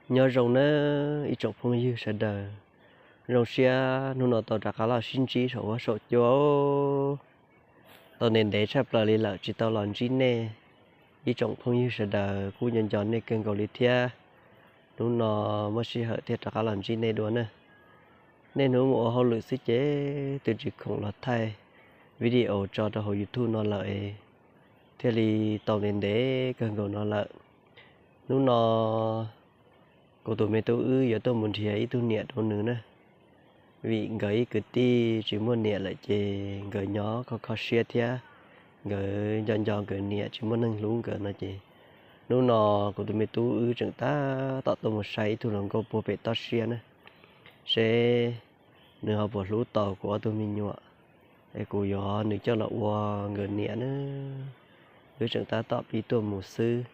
Nyob zoo nawb ib tsoom phooj ywg sawv daws, zoo siab hnub no tau rov qab los sib ntsib saum huab saum cua. Tau ntev ntev tshaj plaws li lawm tsis tau los ntsib nej, ib tsoom phooj ywg sawv daws kuj nco nco nej kawg nkaus li thiab. Hnub no muaj sij hawm thiaj rov qab los ntsib nej dua na. Niaj hnub mus ua hauj lwm xwb ces twb tsis khoom los thaij video tso rau hauv YouTube no lawm es thiaj li tau ntev ntev kawg nkaus no lawm. Hnub no kuv tus me tub wb yuav tuaj mus nrhiav ib tug niam rau nws na, vim nkawd ib kwv tij tsis muaj niam lawm ces nkawd nyob kho kho siab thiab nkawd nco nco nkawd niam tsis muaj neeg hlub nkawd no ces hnub no kuv tus me tub wb tseem tab tom tuaj mus saib ib tug hluas nkauj puag pem toj siab na, seb nws ho puas hlub tau kuv ob tug me nyuam es kuv yuav nws coj los ua nkawd niam na. Wb tseem tab tom pib tuaj mus xwb.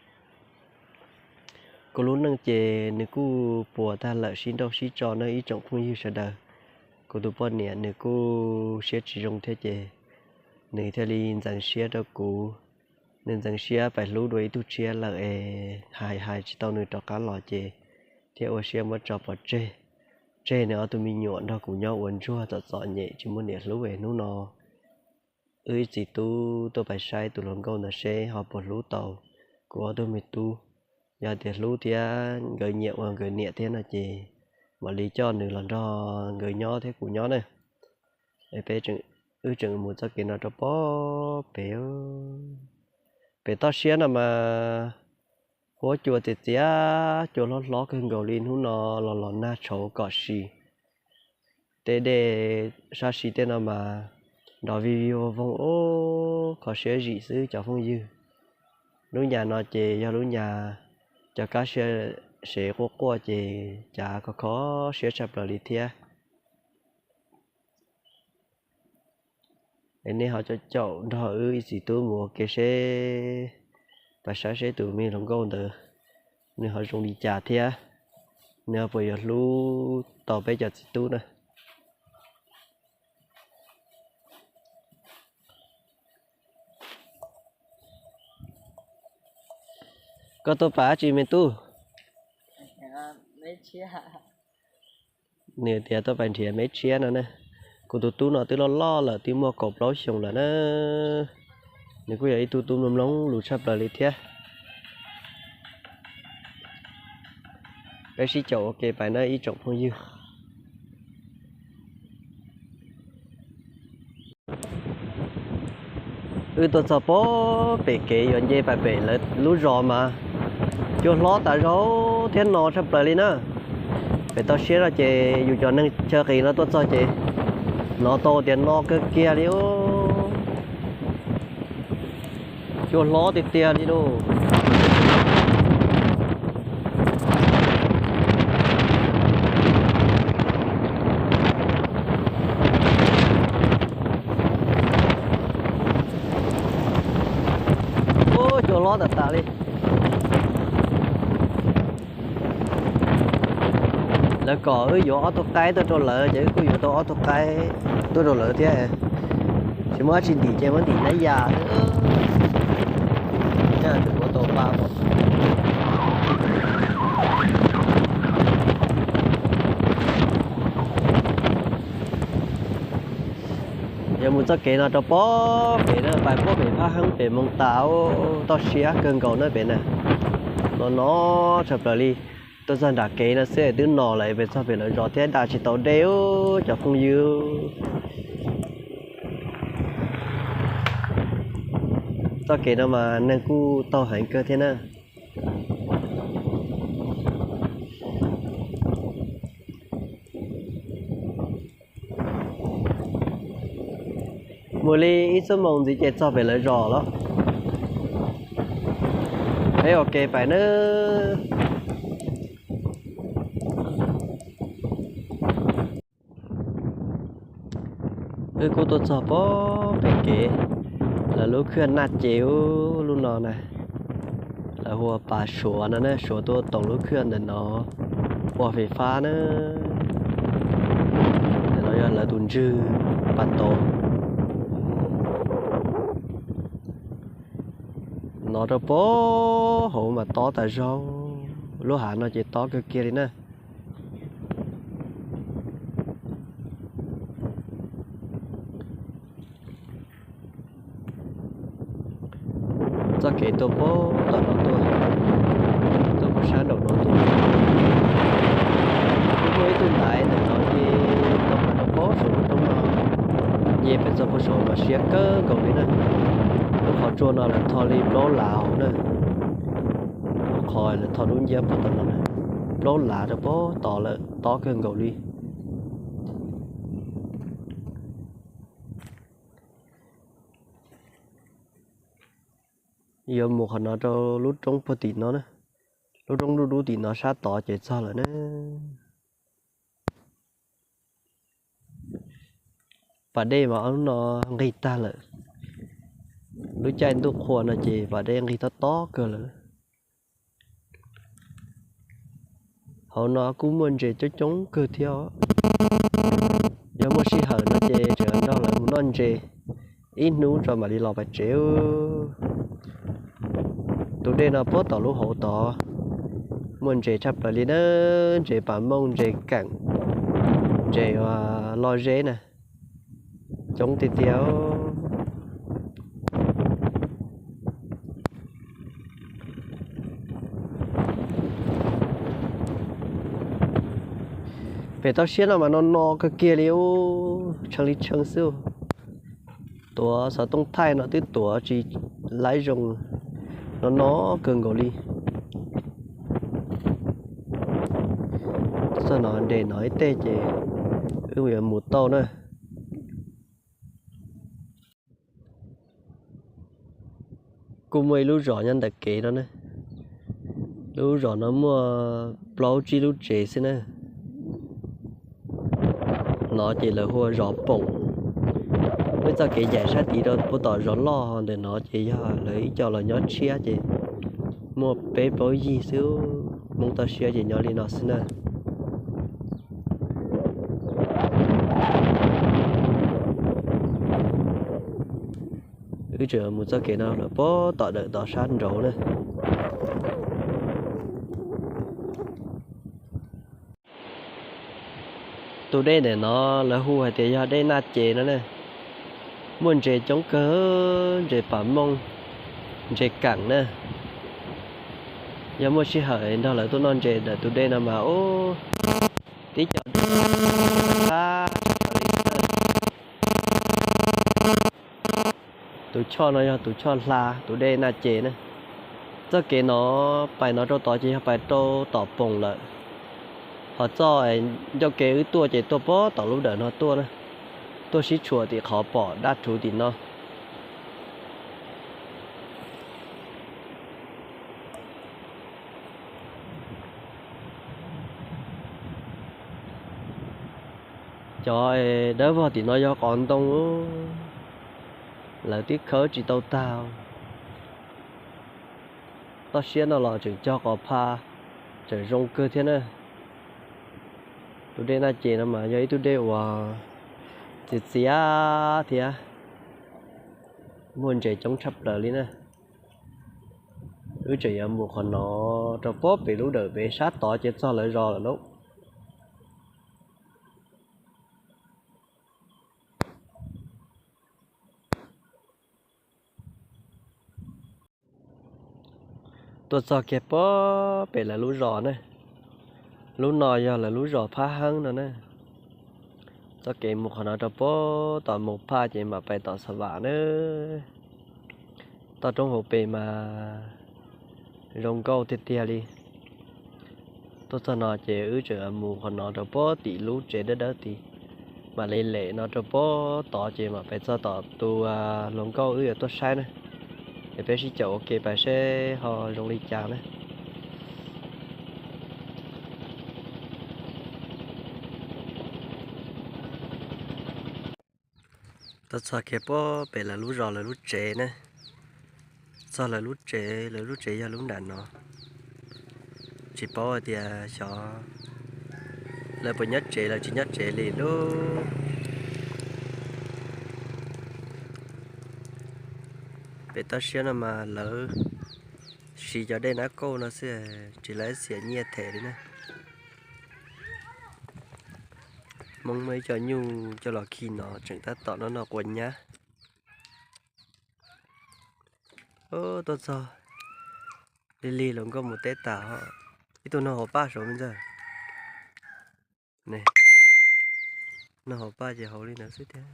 Kuv lub neej ces nws kuj puas tag lawm sib nrauj sib tso na ib tsoom phooj ywg sawv daws. Kuv tus poj niam nws kuj siab tsis zoo thiab ces nws thiaj li ntxeev siab rau kuv. Nws ntxeev siab pais hlub dua ib tug tshiab lawm es hais hais tsis tau nws rov qab los ces thiaj ua siab muab tso pov tseg, tseg nws ob tug me nyuam nrog kuv nyob ua ntsuag txom txom nyem tsis muaj niam hlub es hnub no wb ib txiv tub tuaj pais saib tus hluas nkauj ntawd seb ho puas hlub tau kuv ob tug me tub. Yog tias hlub thiab nkawd nyiam ua nkawd niam thiab no ces mam li coj nws los nrog nkawd nyob thiab kuv nyob na. Es peb, wb tseem mus txoj kev no rau pob pem. Pem toj siab no mas huab cua txias txias, cua hlob hlob kawg nkaus li, hnub no los los nag tshauv kom si. Tej dej sab sid tej no mas nrov vij vij voog voog, kho siab zim xwb cov phooj ywg. Lub nyas no ces yog lub nyas cov kab sia sev quaj quaj ces cav kho kho siab tshaj plaws li thiab. Es nej ho caum caum nrog wb ib txiv tub mus ua ke seb, pab saib seb tus me hluas nkauj ntawd nws ho zoo li cas thiab nws ho puas yuav hlub tau peb cov txiv tub na. Koj tuaj pais dab tsi me tub? Nws tias tuaj pais nrhiav me tshiab no na. Kuv tus tub no twb loj loj lawm, twb muaj kaum plaub xyoos lawm na. Nws kuj yog ib tug tub mloog mloog lus tshaj plaws li thiab. Peb sib caum ua ke pais na ib tsoom phooj ywg. Wb tuaj txog pob pem kev yuav nce pais pem lawv lub zos mas cua hlob tas zog thiab no tshaj plaws li na. Pem toj siab no ces yus cov neeg chaw qis no tuaj txog ces hnov tau tias no kawg kiag li. Cua hlob tiag tiag li lauj. Ub, cua hlob tas tas li. Lawv kom wb yuav ob tug qaib tuaj rau lawv ces wb kuj yuav tau ob tug qaib tuaj rau lawv thiab. Tsis muaj dab tsi ntim ces muab ntim nab yas. Nyaj nws ua tau pa pom. Yuav mus txoj kev no rau pob pem na, pais pob pem phab heeb pem moos tas, toj siab kawg nkaus na pem na. No no tshaj plaws li. Tuaj txog nram kev no xwb twb no lawm, pem txog pem lawv zos thiab da tsis tau dej cov phooj ywg. Txoj kev no mas neeg kuj taug heev kawg thiab na. Mus li ib xuab moos ntxiv ces txog pem lawv zos lawm. Peb ua ke pais nawb. Wb kuj tuaj txog pob pem kev lawv lub khwj naj ces ub lub no na. Lawv hu ua pas suav no na, suav tuaj toom lub khwj ntawm no ua fais fab na. Ntawm no yog lawv tus ntswg pas tod. No rau pob hauv mas tob tas zaug. Lub hav no ces tob kawg kiag li na. Txoj kev tuaj puag tom no tuaj, tuaj puag sab nraum no tuaj. Muaj ib tug ntaiv ntawm no ces tau mas rau puag saum lub roob no, nce pem txog puag saum mas siab kawg nkaus li na. Lub qhov tsua no lawv tho li plaub lav hauv na, lub qhov lawv tho dub nciab puag tom no na, plaub lav rau puag tod lawm, tob kawg nkaus li. Yuav mus qhov no rau lub roob puag tim no na, lub roob dub dub tim no sab tod ces txog lawm na. Pas dej mas ob hnub no nqig tag lawm, lub caij ntuj qhua no ces pas dej nqig tob tob kawg lawm. Hauv no kuj muaj ntses coob coob kawg thiab os. Yog muaj sij hawm no ces tseem nrog lawv mus noj ntses ib hnub tso mam li los pem tsev. Tus dej no puag tom lub hauv tod muaj ntses tshaj plaws li na, ntses pas mooj, ntses keem, ntses loj zeb na, coob tiag tiag. Pem toj siab no mas no no kawg kiag li, tshee li tshee xwb. Tuav xov tooj thaij no twb tuav tsis laib zoo, no no kawg nkaus li. Txog no nres no ib teg ces wb yuav mus tau na. Kuj muaj ib lub zos nyob ntawm kev no ne. Lub zos no muaj plaub tsib lub tsev xwb na. No ces lawv hu ua zos Poom. Muaj ib txoj kev ncaim sab tid rau puag tom zos loj ntawm no ces yog lawv ib co los nyob tshiab ces muaj peb plaub yig xwb. Hmoob toj siab ces nyob li no xwb na. Wb tseem mus txoj kev no lawm puag tom dawm tod sab nraud na. Tus dej ntawm no lawv hu hais tias yog dej Naj Ces no na. Muaj ntses coob kawg, ntses pas mooj, ntses keem na. Yog muaj sij hawm nrog lawv tuaj noj ntses ntawm tus dej no mas ub, tib co tus choj no yog tus choj hla tus dej Naj Ces na. Txoj kev no pais no rau tod ces yog pais rau tom Poom lawm. Ho txoj ncauj ke wb tuaj ces tuaj puag tom lub dawm no tuaj na, tuaj sib tshuam tim qhov pom dab rhuv tim no. Cov dawb vog tim no yog qos ntoo, lawv twb khawb tsis tau tag. Toj siab no los tseem cog qos pha, tseem zoo kawg thiab na. Tus dej Naj Ces no mas yog ib tug dej uas txias txias thiab muaj ntses coob tshaj plaws li na. Wb tseem yuav mus qhov no rau puag pem lub dawm pem sab tod ces txog lawv zos lawm lauj. Tuaj txog kiag puag pem lawv lub zos na. Lub no yog lawv lub zos Phab Heeb no na. Txoj kev mus qhov no rau puag tom Moos Phaj ces mam pais tom Xa Vam na. Toj roob hauv pes mas zoo nkauj tiag tiag li. Tuaj txog no ces wb tseem mus qhov no rau puag tim lub tsev dawb dawb tid, mam li lem no rau puag tod ces mam pais txog tom tus hluas nkauj wb yuav tuaj saib na. Es peb sib caum ua ke pais seb ho zoo li cas na. Tuaj txog kiag puag pem lawv lub zos lawv lub tsev na. Txog lawv lub tsev, lawv lub tsev yog lub nram no. Tsis paub hais tias xyov lawv puas nyob tsev los tsis nyob tsev li lauj. Pem toj siab no mas lawv Ris cov dej nab kauj no xwb, tsis lawv xiam nyiaj them li na. Hmoob muaj ib co nyuj coj los khi no tseem tab tom noj noj quav nyab. Tuaj txog lig lig hluas nkauj mus teb tas, ib tug noj hauv paj saud me ntxawg. Noj hauv paj ces hauv li ntawd xwb thiab.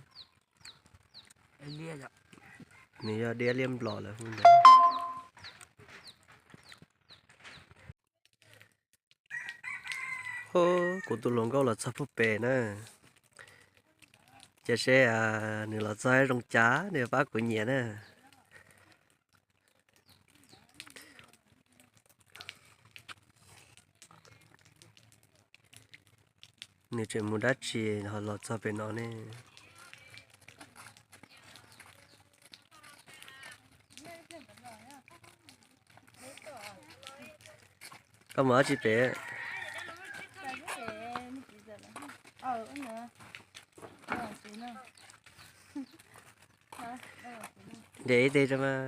Nws yog diab liab nplos lawv hu ntawd. Kuv tus hluas nkauj los txog puag pem na. Cia seb nws los txog zoo cas nws pab kuv nyiam na. Nws tseem mus dab tsi ho los txog pem no ne? Koj mus dab tsi pem? Ntes ib teg tso mas.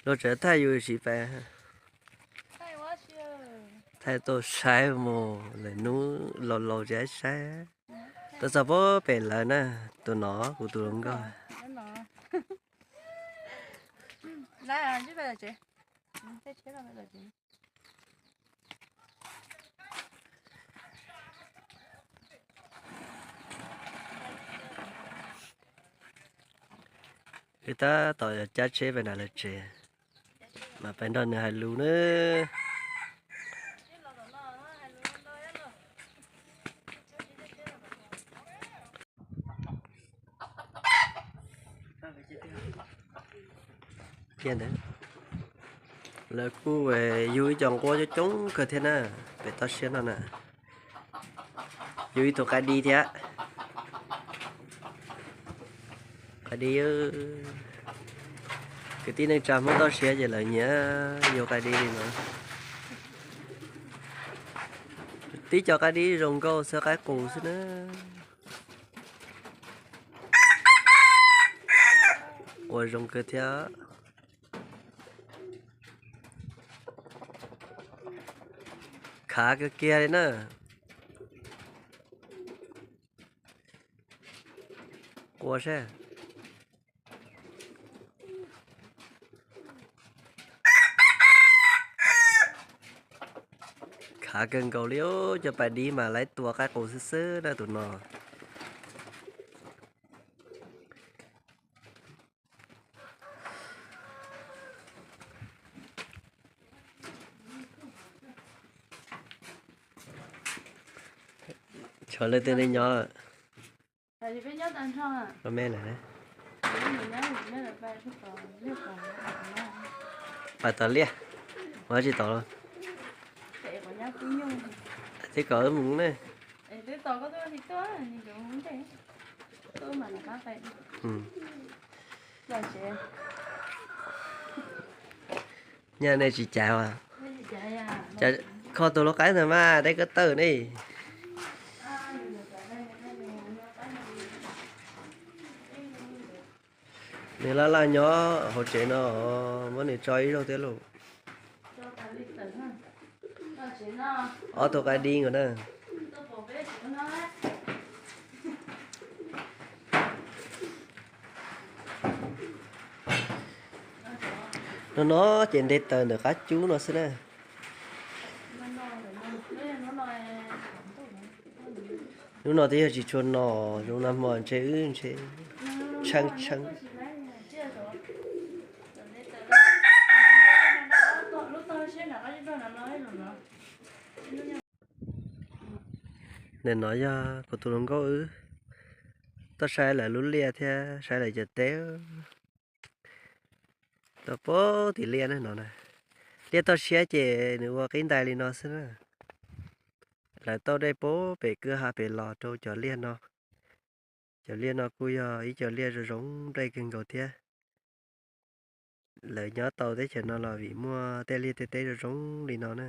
Luag tseem thaij yus siv pais. Thaij tuaj saib mus, lawm hnub laus laus tsis saib. Tuaj txog puag pem lawv na, tus no kuv tus hluas nkauj. Wb tab tom yuav cab tsheb pais nram lawv tsev, mas pais nrog nws hais lus nawb. Lawv kuj yug ib co nquab coob coob kawg thiab na, pem toj siab no na. Yug ib tug qaib dib thiab. Qaib dib, kwv tij neej tsa Hmoob toj siab ces lawv nyiam yug qaib dib li no. Tib co qaib dib zoo nkauj xwb, qaib qus xwb na. Ua zoo kawg thiab. Khav kawg kiag li na. Ua saib. Khav kawg nkaus li, cov pais dib mas laib tua qaib qus xwb xwb na tus no. Tshuav leej twg li nyob? Me na. Pais tom liaj, ua tsis tau los. Tib kom wb mus ne. Nyaj nej tsis caiv as? Kho tus lau qaib ntawd mas deb koj tawm ne. Nws laj laj nyob hauv tsev no, muab nws tso ib zaug thiab lauj. Ob tug qaib dib nkaus na. No no ces nte taws ntawm qab cub no xwb na. Hnub no twb yog tsis tshua no, zoo nag hmo ntshe wb ntshe tsheeb tsheeb. Ntawm no yog kuv tus hluas nkauj wb tuaj saib lawv lub liaj thiab saib lawv cov teb. Tau puag tim liaj ne no na. Liaj toj siab ces nws ua qib ntais li no xwb na. Lawv tauj dej puag pem kwj ha pem los rau cov liaj no. Cov liaj no kuj yog ib co liaj zoo zoo nplej kawg nkaus thiab. Lawv nyob tau teb chaws no los vim muaj tej liaj tej teb zoo zoo li no na.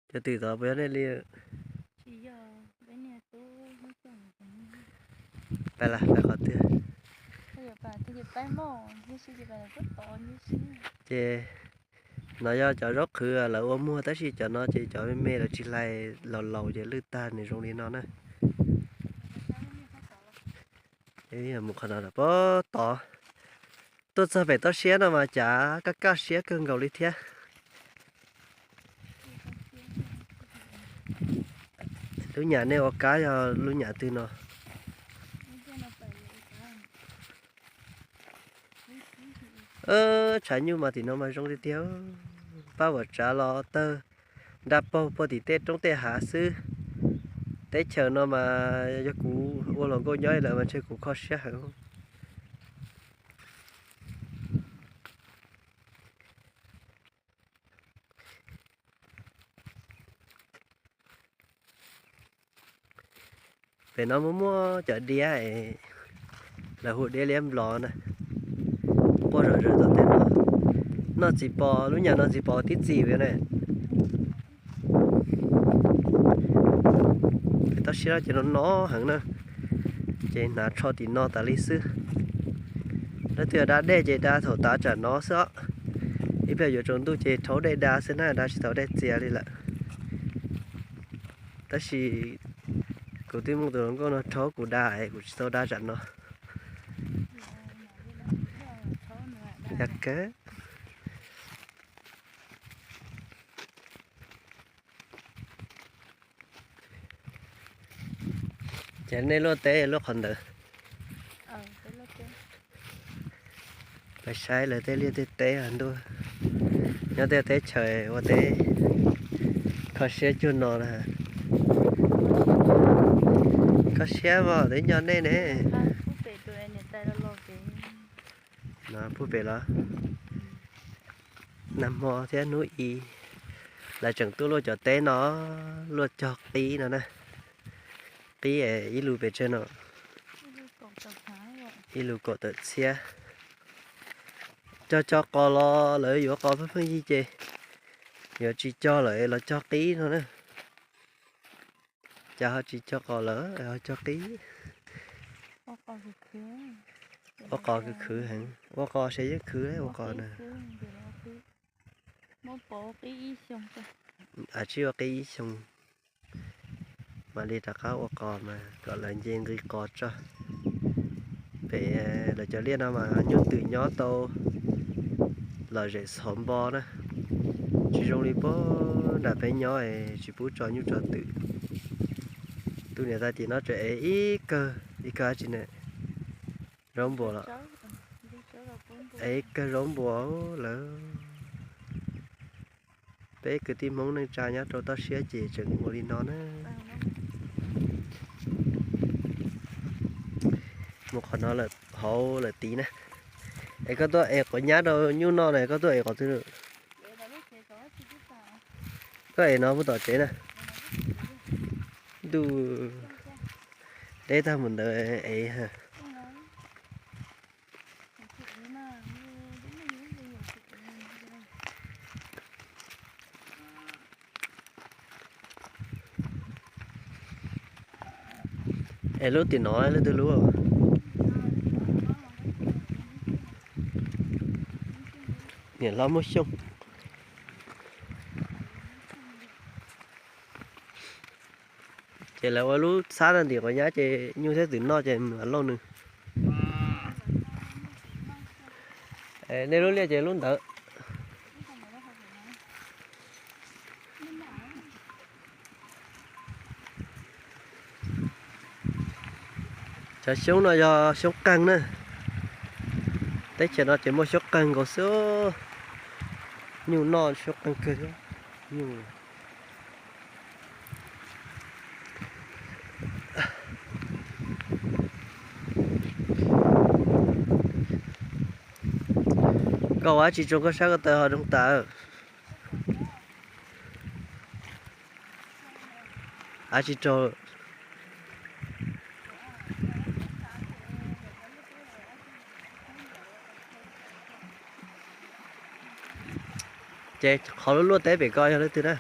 Cov twm tod puas yog nej li? Peb los peb qhov twg? Ces no yog cov zaub qhwv lawv ua muag tab sis cov no ces cov me me lawv tsis hlais, laus laus ces lwj tag nws zoo li no na. Mus qhov no pob tod, tuaj txog pem toj siab no mas cav kaj kaj siab kawg nkaus li thiab. Lub nyam nej ua kab yog lub nyam twg no? Tshav nyuj mas tim no mas zoo li tiag, pab vam tsav los tawg nra paug puag tim tej roob tej hav xwb. Teb chaws no mas yog kuv ua hluas nkauj nyob li lawm mas ntshe kuv kho siab heev. Pem no muaj muaj cov diab, lawv hu diab liab nplos na, quaj zom zaws tom tej no. Noj txiv pos, lub nyam no txiv pos tib txim li na. Pem toj siab no ces no no heev na, ces hnav tsho tim no tas li xwb. Leej twg da dej ces da thaum tav tsam no xwb os. Ib pliag yuav tsaus ntuj ces rhaub dej da xwb na, da tsis tau dej txias li lawm. Tab sis kuv twb muaj tus hluas nkauj no rhaub kuv da es kuv tsis tau da tsam no. Yog kawg. Ces nej luaj teb luaj qhov ntawd. Peb saib lawv tej liaj tej teb ntuj, nyob tej teb chaws ua teb kho siab cuag no na. Kho siab mas twb nco nej ne. No pub pem los nag hmo thiab hnub i, lawv tseem tuaj luaj cov teb no, luaj cog qib no na. Qib ib lus pes tsawg no? Ib lus kaum tawm txhiab. Cog cog qos los lawv yuav qos pheej pheej yig ces yuav tsis cog lawm los cog qib no na. Cas ho tsis cog qos lawm ho cog qib? Ua qos khwv khwv heev, ua qos sav yeej khwv ua qos na. Tsis ua qib ib xyoo mam li rov qab ua qos mas kom lawv nce nqi qos tso. Pem lawv cov liaj no mas nyuj twm nyob tau lom zem xov npo na. Tsis zoo li puag nram peb nyob tsis pub tso nyuj tso twm. Tus niam tais tim no tseem ev ib kawg, ib kawg dab tsi ne? Zaub npua los? Ev ib kawg zaub npua lawm. Peb kwv tij Hmoob neej tsa nyob rau toj siab ces tseem ua li no na. Mus qhov no lawm hauv lawm tid na. Es koj tuaj ev quav nyab rau nyuj noj na, koj tuaj ev qhov twg? Koj ev no puag tom tsev na. Ntuj, deb tag mus ntawd ev. Es lub tim no leej twg lub? Niam hlob Muaj Xyooj. Ces lawv ua lub xab no ntim quav nyab ces nyuj thiab twm noj ces mus lauj nws. Nej lub liaj ces lub ntawd. Cov xyoob no yog xyoob qeeg na. Teb chaws no ces muaj xyoob qeeg nkaus xwb. Nyuj noj xyoob qeeg kawg thiab. Nyuj. Koj ua dab tsi tso koj sab ko taw ho zoo tas? Ab tsis raug. Ces qhov lub luaj teb pem ko yog leej twg na?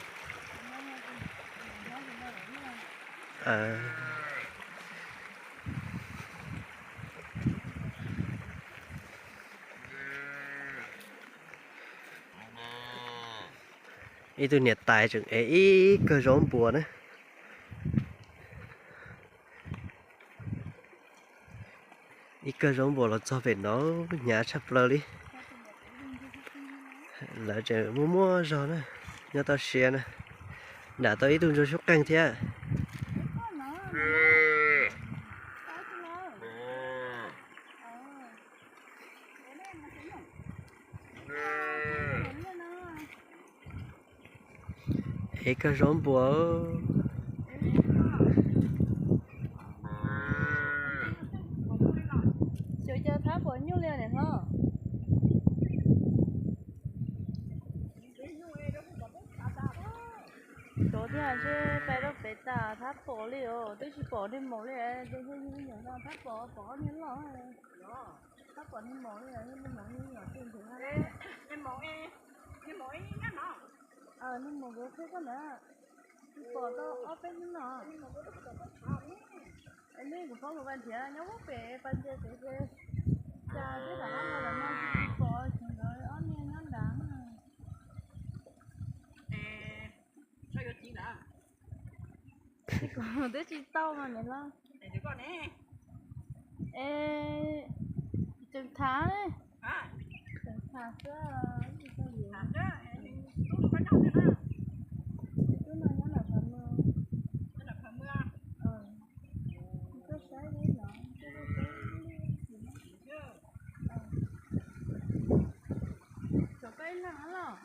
Ib tug niam tais tseem ev ib kawg zaub npua na. Ib kawg zaub npua los txog pem no, hnyav tshaj plaws li. Lawv tseem muaj muaj zog na, nyob toj siab na. Nram tau ib tug ntsuag xyoob qeeg thiab. Ev kawg zaub npua. Xyov cas thab pom nyuj li niam hlob. Tsov thiab seb pais rau pem tas thab pom li os, twb tsis pom niag maum li, ces yog yus nyuam no thab pom, pom ob niag loj. Thab pom niag maum li, niag maum niag nyuam twg ntshe. Niag maum kuv qhia koj ntawd, tsis pom tau ob peb hnub no. Es neb kuv paub mus pais nrhiav nyob pem pas ntses pem ces, cas twb rov qab los lawm no tsis pom, tseem nkawd ob niag nyob nrad. Kuv twb tsis tau mas niam hlob. Es tseem tham, tseem tham xwb. Tus tub no nyob nram Phav Mws. Koj saib no, koj saib. Tsov koj ib leeg los?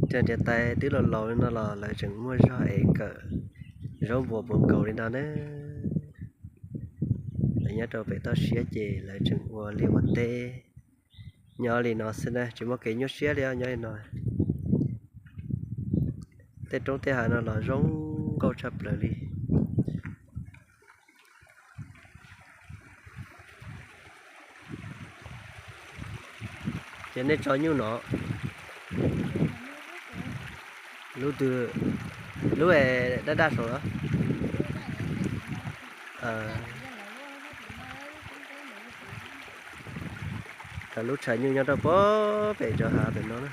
Cov niam tais twb laus laus li no los lawv tseem muaj zog es kawm zaub npua puv nkaus li no na. Lawv nyob rau pem toj siab ces lawv tseem ua liaj ua teb nyob li no xwb na, tsis muaj kev nyuaj siab li os nyob li no. Tej roob tej hav no los zoo nkauj tshaj plaws li. Ces nej tso nyuj no, lub twg, lub daj daj saud los? Lub tshav nyuj nyob rau pem, pem cov hav pem no na.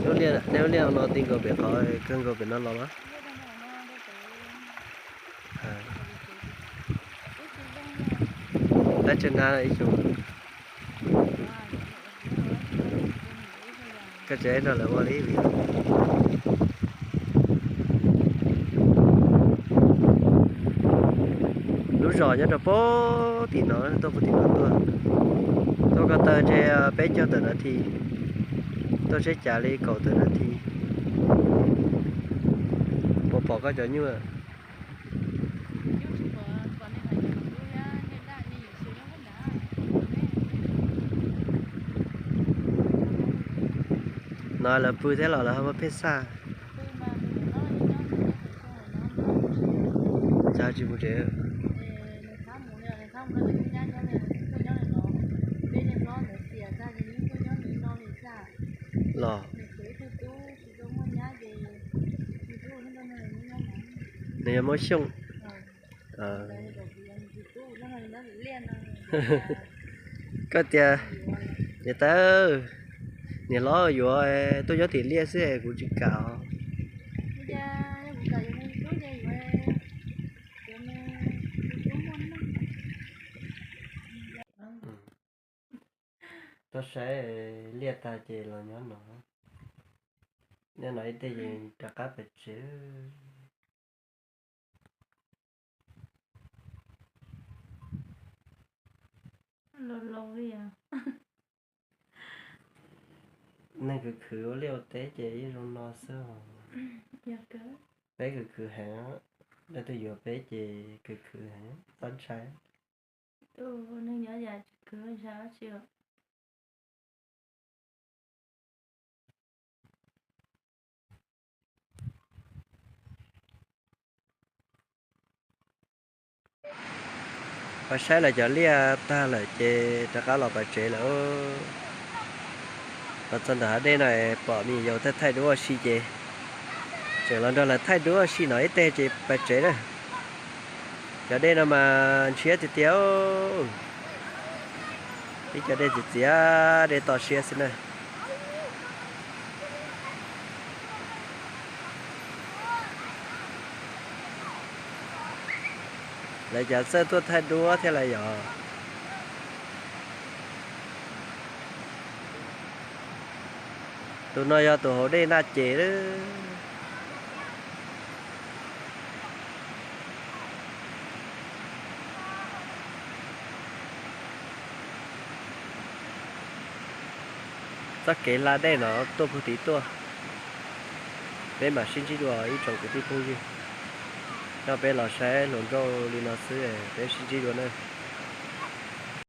Lub liaj, nej lub liaj no ti nkaus pem qhov kawg nkaus pem no los mas. Tab tsev na ib xyoo. Koj tsev no lawv ua li vim lub zos nyob rau pem tim no, tuaj puag tim no tuaj, tuaj ko taw ntshe peb caug tawm nas this, tuaj tsheb cav li kaum tawm nas this. Puas pom koj cov nyuj? No lawv pw thiab los lawv ho muaj pheej xaj? Cas tsis mus tsev? Los nws yog Mob Xyooj. Koj tias, niam tais, niam hlob yuav tuaj nyob tim liaj xwb es kuv tsis kam os. Tuaj saib liaj tag ces los nyob no. Nyob no ib teg ces rov qab pem tsev. Neeg khwv khwv ua liaj ua teb ces yeej zoo no xwb os. Peb khwv khwv heev, leej twg yuav peb ces khwv khwv heev, txhob ntshai. Neeg nyob yam tsis khwv ntshai dab tsi os. Pab saib lawv cov liaj tag lawm ces rov qab los pem tsev lawm. Los txog ntawm hav dej no pom me nyuam yaus thaij thaij duab ua si ces tseem los nrog lawv thaij duab ua si no ib teg ces pais tsev na. Cov dej no mas ntshiab tiag tiag. Ib cov dej txias txias, dej to siab xwb na. Lawv cas txawj tuaj thaij duab thiab lawm yom. Tus no yog tus hauv dej Naj Ces lawm. Txoj kev hla dej no tuaj puag tid tuaj. Peb mam sib ntsib dua ib tsoom kwv tij phooj ywg. Nyob peb los saib hluas nraug li no xwb, peb sib ntsib dua na.